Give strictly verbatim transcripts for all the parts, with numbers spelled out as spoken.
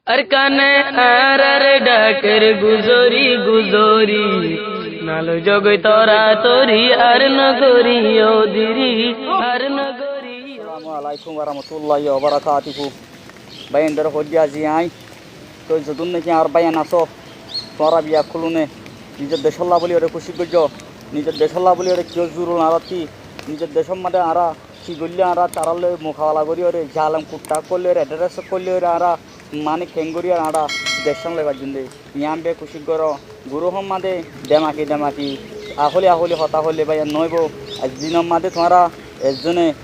Arkane añárar dhaker guzori guzori, naloi zogoi tora tori, ar nogorí odiri, ar nogorí. Assalamu alaikum warahmatulláhi wabarakátuhu. Báiyaindóre hoóidde azi aññí, toi zodún niki añár báiyain asó, tuáñra biyakkúlune nizor decólla bóliyoré kucíc goijjó, nizor decólla bóliyoré kiyó zurul añárátti, nizor decór mazé añára ki goillé añára tarálloi mukabala goríyoré, zalem kuttá ókkolloiré, edhérés ókkolloiré añára mani keéngorí añára decán loi baijjúm dé. Yián biyá kucíc goró, gurúfor mazé demaki demaki, ahóli ahóli hotá hoilé báiya noóibo. Eddinor mazé tuáñra ezzone,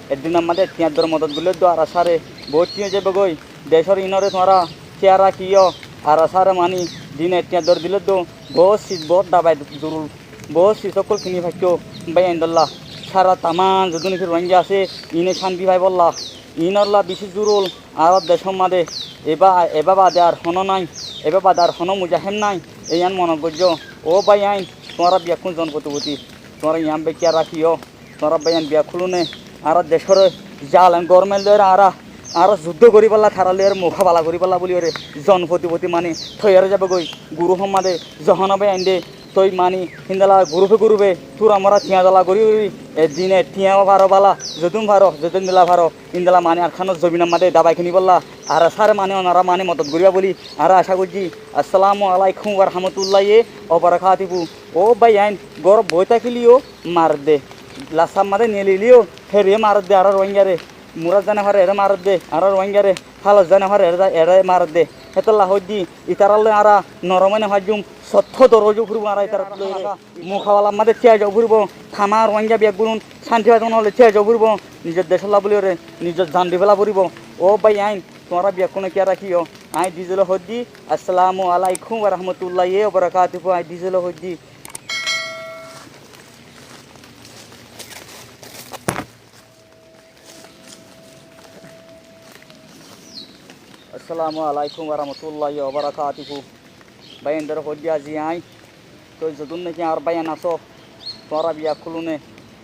eddinor mazé ek tiañ dor modot goillé dó arasáre boóut tiañ ói zaibogói. Decór iínoré tuáñra kiyá rakíyo, arasáre mani din ek tiañ dor dilé dó boóut sis, boóut dabai durul, boóut sis ókkol kiní faijjó. Báiyaindólla, sára tamám zodún niki Ruáingga asé, iíne cánti faibólla, iínolla bicí zurul. Añárar decór mazé ebá, ebá bade ar honó nái, ebá bade ar honó mujahéd nái, e yián monot goijjó. Ó báiyain, tuáñra biyakkún zon fotiboti, tuáñra yián bái kiyá rakíyo, tuáñra báiyain biyakkúlune añárar decóre zalem goórment loiyóre añára, añára zuddó goríbolla, tará loiyóre mukabala goríbolla bóliyoré zon fotiboti mani toiyar ói zaibogói. Gurúfor mazé zohóna báiyaindé toi mani híndila gurúfe gurúfe túra mora tiañ dola gorí gorí, eddin ek tiañ faró bála, zodún faró, zedún dila faró, híndila mani Arkanor zobinor mazé dabai kiníbolla, arasáre mani onará mani modot goríba bóli añára acá goijjí. Assalamu alaikum warahmatulláhi wabarakátuhu. Ó báiyain, górot boói tákileyó maredde, lastar mazé neelileyó héçe maredde añára Ruáinggare, murat zane faré eré maredde añára Ruáinggare, hálot zane faré eré, eré maredde. Hétolla hoóidde, itarálloi añára norom ói nofaijjúm, sottór dor ói furibó añára itarálloi. Mukabalar mazé tíai zaa furibó, tamám Ruáingga biyakkúlun cánti faito mone hoilé tíai zaa furibó, nizor decólla bóliyoré nizor zan diféla foribó. Ó báiyain, tuáñra biyakkúne kiyá rakíyo, aññí dizole hoóidde, assalamu alaikum warahmatulláhi wabarakátuhu, aññí dizole hoóidde. Assalamu alaikum warahmatulláhi wabarakátuhu. Báiyaindóre hoóidde azi aññí, toi zodún niki añár báiyain asó, tuáñra biyakkúlune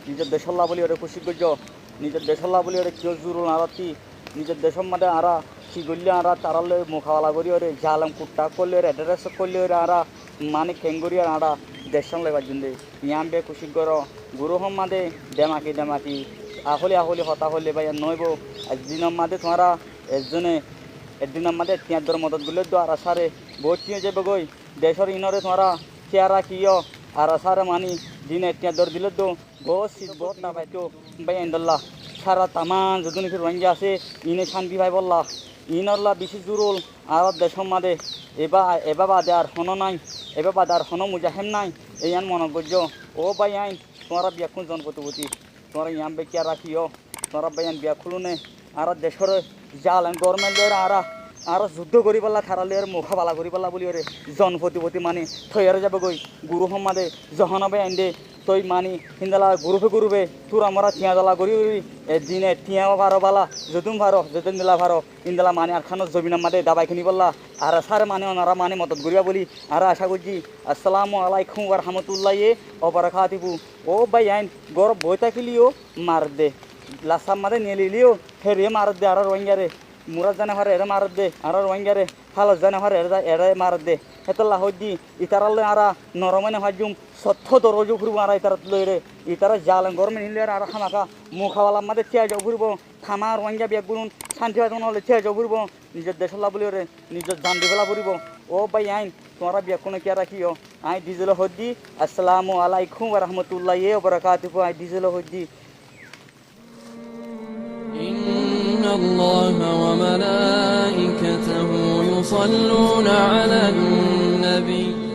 nizor decólla bóliyoré kucíc goijjó, nizor decólla bóliyoré kiyó zurul añárátti, nizor decór mazé añára ki goillé añára tarálloi mukabala goríyoré, zalem kuttá ókkolloiré, edhérés ókkolloiré añára mani keéngorí añára decán loi baijjúm dé. Yián biyá kucíc goró, gurúfor mazé demaki demaki, ahóli ahóli hotá hoilé báiya noóibo. Eddinor mazé tuáñra ezzone, eddinor mazé ek tiañ dor modot goillé dó arasáre boóut tiañ ói zaibogói. Decór iínoré tuáñra kiyá rakíyo, arasáre mani din ek tiañ dor dilé dó boóut sis, boóut dabai. Báiyaindólla, sára tamám zodún niki Ruáingga asé, iíne cánti faibólla, iínolla bicí zurul añárar decór mazé, ebá, ebá bade ar honó nái, ebá bade ar honó mujahéd nái, e yián monot goijjó. Ó báiyain, tuáñra biyakkún zon fotiboti, tuáñra yián bái kiyá rakíyo, tuáñra báiyain biyakkúlune añárar decóre zalem goórment loiyóre añára, añára zuddó goríbolla, tará loiyóre mukabala goríbolla bóliyoré zon fotiboti mani toiyar ói zaibogói. Gurúfor mazé zohóna báiyaindé toi mani híndila gurúfe gurúfe túra mora tiañ dola gorí gorí, eddin ek tiañ faró bála, zodún faró, zedún dila faró, híndila mani Arkanor zobinor mazé dabai kiníbolla, arasáre mani onará mani modot goríba bóli añára acá goijjí. Assalamu alaikum warahmatulláhi wabarakátuhu. Ó báiyain, górot boói tákileyó maredde, lastar mazé neelileyó héçe maredde añára Ruáinggare, murat zane faré eré maredde añára Ruáinggare, hálot zane faré eré, eré maredde. Hétolla hoóidde, itarálloi añára norom ói nofaijjúm, sottór dor ói furibó añára itarálloi. Itará zalem goórment iín loiyóre añára hámaká mukabalar mazé tíai zaa furibó. Tamám Ruáingga biyakkúlun cánti faito mone hoilé tíai zaa furibó, nizor decólla bóliyoré nizor zan diféla foribó. Ó báiyain, tuáñra biyakkúne kiyá rakíyo, aññí dizole hoóidde, assalamu alaikum warahmatulláhi wabarakátuhu, aññí dizole hoóidde. إن الله وملائكته يصلون على النبي.